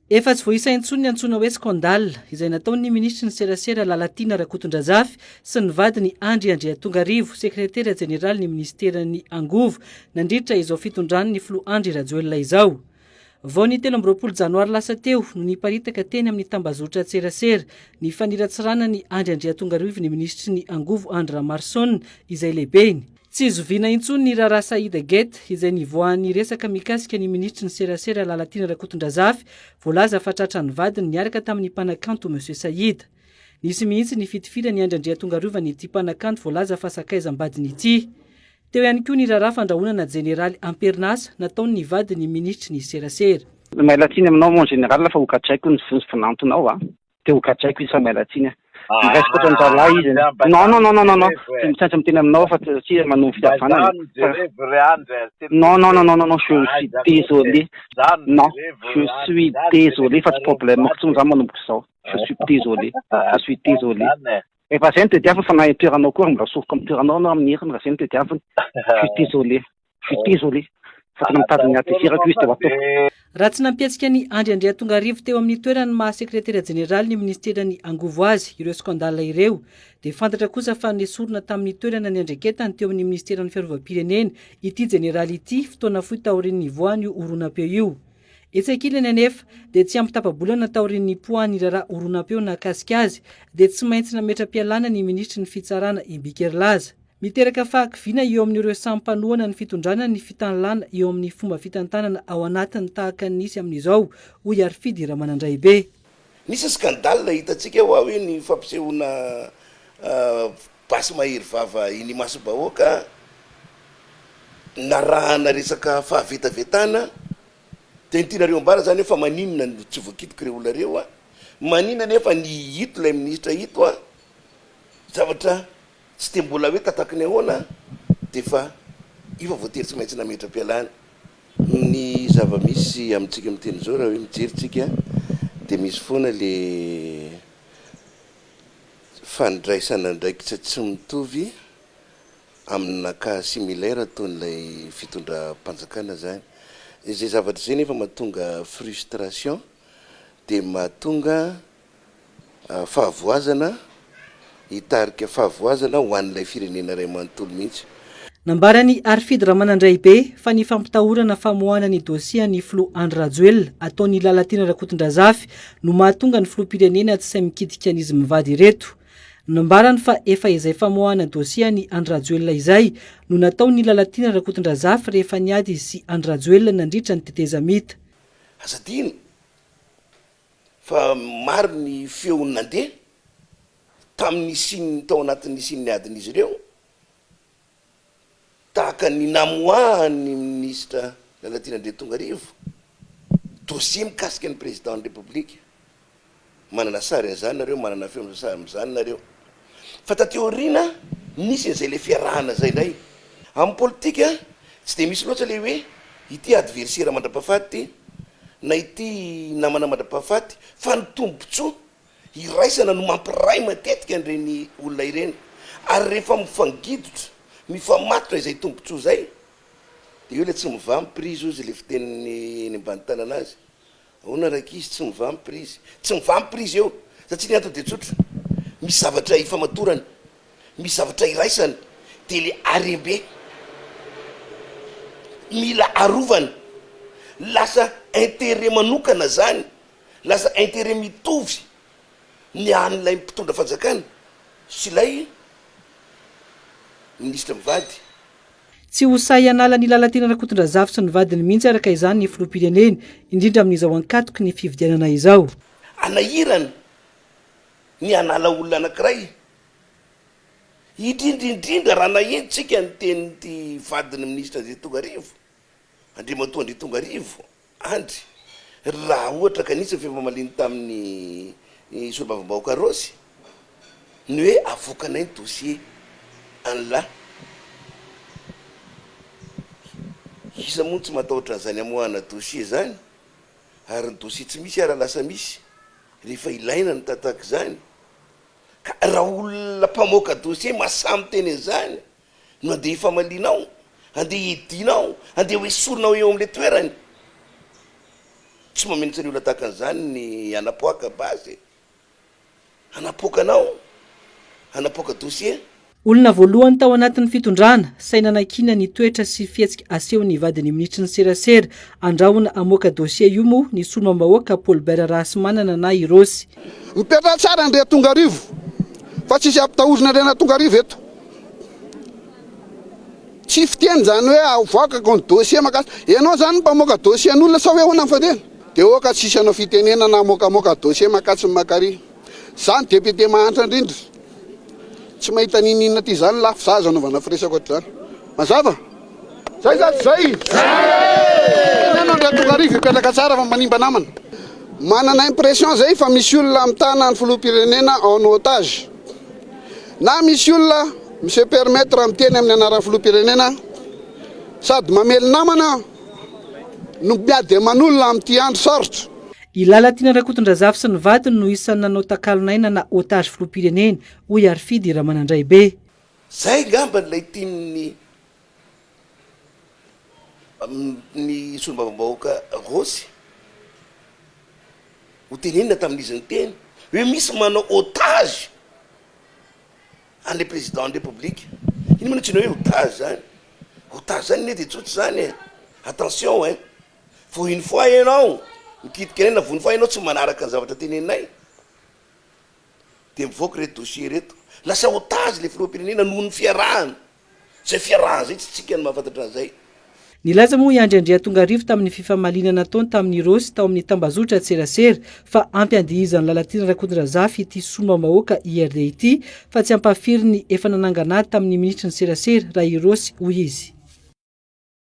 Efa tsy voaisa intsony ny antsoina hoe scandale izay nataon'ny minisitry ny serasera Lalatiana Rakotondrazafy sy ny vadiny Andry Andriatongarivo, sekretera jeneralin'ny minisiteran'ny angovo nandritra izao fitondran'ny filoha Andry Rajoelina izao. Vao ny 23 janoary lasa teo no niparitaka teny amin'ny tambazotran-tserasera ny faniratsirana an'i Andry Andriatongarivo ny minisitry ny angovo Andry Ramarson izay lehibeny. Tsy zoviana intsony ny raharaha Saïda Gate izay nivoahan'ny resaka mikasika ny minisitry ny serasera Lalatiana Rakotondrazafy voalaza fa tratran'ny vadiny niaraka tamin'ny mpanakanto Monsieur Saïda. Nisy mihitsy ny fitifiran'i Andry Andriatongarovan'ity ity mpanakanto voalaza fa sakaizam-badiny ity. Teo ihany koa ny raharaha fandrahonana jeneraly am-perinasa nataon'ny vadin'ny minisitry ny serasera. Miala tsiny aminao mon général fa ho gadraiko ny vinantonao a! Dia ho gadraiko izy fa miala tsiny aho. Miraisiko ohatran'ny rahalahy izy. Non non non non non non. Tsy misaintsy miteny aminao aho fa satria manohy fihavanana. Non non non non non non je suis désolé. Non, je suis désolé fa tsy problème-ko intsony izany manomboka izao. Je suis désolé. Je suis désolé. Efa izay no tediaviny fa na toeranao koa ary mbola soroka amin'ny toeranao anao amin'ny heriny raha izay no tediaviny. Je suis désolé. Je suis désolé fa tena mitady ny hatezerako izy dia ho ataoko. Raha tsy nampihetsika an'i Andry Andriatongarivo teo amin'ny toerany maha sekretera jeneraly ny minisiteran'ny angovo azy ireo scandale ireo dia fantatra kosa fa nesorina tamin'ny toerana niandraiketany teo amin'ny minisiteran'ny fiarovam-pirenena ity jeneraly ity fotoana fohy taorian'ny nivoahan'io horonam-peo io. Etsy ankilany anefa dia tsy ampy tapa-bolana taorian'ny nipoahan'ny raharaha horonam-peo nahakasika azy dia tsy maintsy nametra-pialana ny minisitry ny fitsarana Imbiky Herilaza. Miteraka fahakiviana eo amin'ireo samy mpanohana ny fitondrana ny fitanilana eo amin'ny fomba fitantanana ao anatiny tahaka ny nisy amin'izao, hoy Harifidy Ramanandraibe. Nisy scandale hitantsika hoa hoe ny fampisehoana basy mahery vava eny imasom-bahoaka narahana resaka fahavetavetana, dia ny tianareo ambara zany hoe fa maninona no tsy voakitika ireo olona ireo an? Maninona nefa ny ito ilay minisitra ito an? Zavatra Tsy dia mbola hoe tataky ny ahoana dia efa io fa voatery tsy maintsy nametra-pialana. Ny zava-misy amintsika miteny izao raha hoe mijery tsika dia misy foana le fandraisana andraikitra tsy mitovy amina cas similaire ataon'ilay fitondram-panjakana zany. Izay zavatra izay nefa mahatonga frustration dia mahatonga fahavoazana, hitarika fahavoazana ho an'ilay firenena iray manontolo mihitsy. Nambaran'i Harifidy Ramanandraibe fa ny fampitahorana famoahana ny dosie an'ny filoha Andry Rajoelina ataon'i Lalatiana Rakotondrazafy no mahatonga ny filoham-pirenena tsy sahy mikitika an'izy mivady ireto. Nambarany fa efa izay famoahana dosie an'i Andry Rajoelina izay no nataon'i Lalatiana Rakotondrazafy rehefa niady izy sy Andry Rajoelina nandritra ny tetezamita. Aza adino Fa maro ny feo nandeha tamin'ny nisian'ny tao anatin'ny nisian'ny adin'izy ireo, tahaka ny namoahan'ny minisitra Lalatiana Andriatongarivo dossier mikasika ny président-n'ny République. Manana sary an'izany nareo, manana feo amin'izany nareo. Fa taty aoriana nisy an'izay ilay fiarahana izay indray. Amin'ny politika tsy dia misy loatra ilay hoe ity adversaire mandra-pahafaty ity na ity namana mandra-pahafaty fa ny tombotsoa iraisana no mampiray matetika an'ireny olona ireny. Ary rehefa mifangidotra, mifamatotra izay tombotsoa izay dia eo ilay tsy mivaha ny prise hozy ilay fitenin'ny eny ambany tanana azy. Ahoana rankizy tsy mivaha ny prise? Tsy mivaha ny prise eo satria ny antony dia tsotra, misy zavatra ifamatorana, misy zavatra iraisana, dia le harem-be mila arovana, lasa intérêt manokana zany, lasa intérêt mitovy ny an'ilay mpitondra fanjakana sy ilay minisitra mivady. Tsy ho sahy hanala an'i Lalatiana Rakotondrazafy sy ny vadiny mihitsy araka izany ny filoham-pirenena, indrindra amin'izao ankatoky ny fifidianana izao. Hanahirana ny hanala olona anankiray, indrindra indrindra raha naheno tsika ny tenin'ity vadin'ny minisitra Andriatongarivo, Andriamatoa Andriatongarivo. Andry, raha ohatra ka nisy ny fifamaliany tamin'ny solombavambahoaka Raosy, ny hoe avoakanay ny dossier an'lah. Iza moa no tsy matahotra an'izany hamoahana dossier izany? Ary ny dossier tsy misy ara lasa misy rehefa ilaina ny tataka izany. Ka raha olona mpamoaka dossier mahasahy miteny an'izany no andeha hifamalianao, andeha hiadianao, andeha ho esorinao eo amin'ilay toerany. Tsy mamenatra ny olona tahaka an'izany ny hanapoaka base e! Hanapoaka anao, hanapoaka dossier. Olona voalohany tao anatin'ny fitondrana, sahy nanakiana ny toetra sy fihetsika asehon'ny vadin'ny minisitry ny serasera andrahona hamoaka dossier io moa ny solombavambahoaka Paul Bert Rahasimanana na i Rossy. Mipetraha tsara Andriatongarivo fa tsisy ampitahorina Andrianatongarivo eto. Tsy fiteny zany hoe avoakako ny dossier makasika. Ianao zany no mpamoaka dossier an'olona sa hoe ahoana ny fandehany? Dia oka tsisy hanao fitenenana hamoakamoaka dossier makatsy ny makary. Za ny député mahantra indrindra. Tsy mahita n'inon'inona aty zany lafo za aza anaovana firesaka ohatr'izany. Mazava? Zay za tsy zay? Teneno Andriatongarivo hipetraka tsara fa manimba namana. Manana impression zay fa misy olona mitana ny filoham-pirenena en otage. Na misy olona mi se permettre miteny amin'ny anaran'ny filoham-pirenena sady mamely namana no miady aman'olona amin'ity andro sarotra. I Lalatiana Rakotondrazafy sy ny vadiny no isan'ny nanao takalon'aina na otage filoham-pirenena, hoy Harifidy Ramanandraibe. Zay ngamba ilay tian'ny ny solombavambahoaka Rossy ho tenenina tamin'izy niteny hoe misy manao otage an'ilay président ny république. Ino moa no antsoina hoe otage zany? Otage zany anie de tsotra zany e! Attention hein! Vao une fois ianao mikitika anay na vao une fois ianao tsy manaraka ny zavatra teneninay de mivoaka ireto dossier ireto. Lasa otage le filoham-pirenena noho ny fiarahana. Zay fiarahana zay tsy tsika no mahafantatra an'izay. Nilaza moa i Andry Andriatongarivo tamin'ny fifamaliana nataony tamin'i Rossy tao amin'ny tambazotran-tserasera fa ampiandihizan'i Lalatiana Rakotondrazafy ity solombavambahoaka IRD ity fa tsy ampahafirin'ny efa nanangana ady tamin'ny minisitry ny serasera raha i Rossy, hoy izy.